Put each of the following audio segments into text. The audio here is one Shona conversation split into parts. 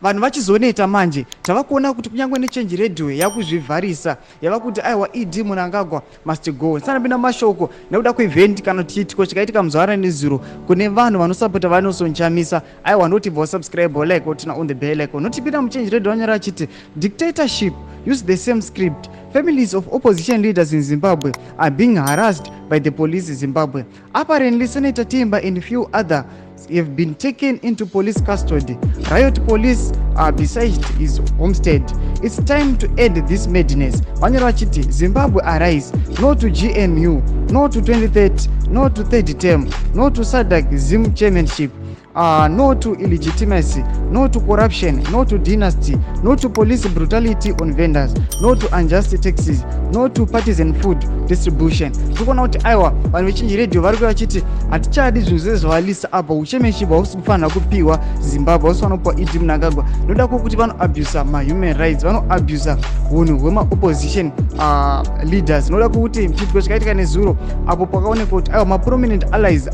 Vanhu vachizoneta manje, tava kuona kuti kunyange neChange Radio yakuzvivharisa, yava kuti aiwa, ED Mnangagwa must go. Tisanapinda mashoko nekuda kuevent kana kuti chiitiko chakaitika muzuva ranezuro, kune vanhu vanosapota vaNelson Chamisa, aiwa, ndotibva wasubscribe, like, woturn on the bell icon. Notipinda muChange Radio, vanyora achiti dictatorship use the same script. Families of opposition leaders in Zimbabwe are being harassed by the police. Zimbabwe, apparently Senator Timba and few other have been taken into police custody. Riot police are besieged his homestead. It's time to end this madness. Vanyora vachiti Zimbabwe arise. No to GNU, no to 2030, no to third term, no to SADC Zim chairmanship, no to illegitimacy, no to corruption, no to dynasty, no to police brutality on vendors, no to unjust taxes, no to partisan food distribution. Tikuona kuti aiwa, vanhu veChange Radio vari kuva vachiti hatichadi zvinhu zvese zvavalisa apa. Uchairmanship hausi kufanira kupiwa Zimbabwe, hausi kufanira kupiwa ED Mnangagwa noda kwokuti vanoabusa mahuman rights, vanoabusa unhu hwemaopposition leaders, noda kwokuti chiitiko chakaitika nezuro apo pakaonekwa kuti aiwa, maprominent allies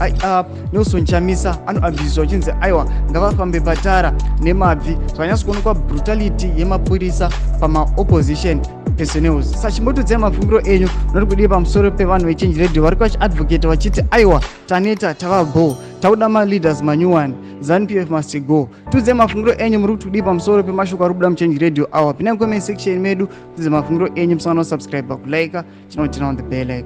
Nelson Chamisa anoabuswa, achinzi aiwa, ngavafambe patara nemabvi. Zvakanyatso kuonekwa brutality yemapurisa pamaopposition personnels. Saka chimbotiudzai mafungiro enyu, noti kudii pamusoro pevanhu veChange Radio vari vachiadvocate vachiti aiwa, taneta, tava bo, tauda maleaders manyuwani, ZANU PF must go. Tiudzai mafungiro enyu, muri kuti kudii pamusoro pemashoko ari kubuda muChange Radio awa? Pinai comment section medu, tiudze mafungiro enyu. Musangana kusubscribe, kulike, chinoturn on the bell icon.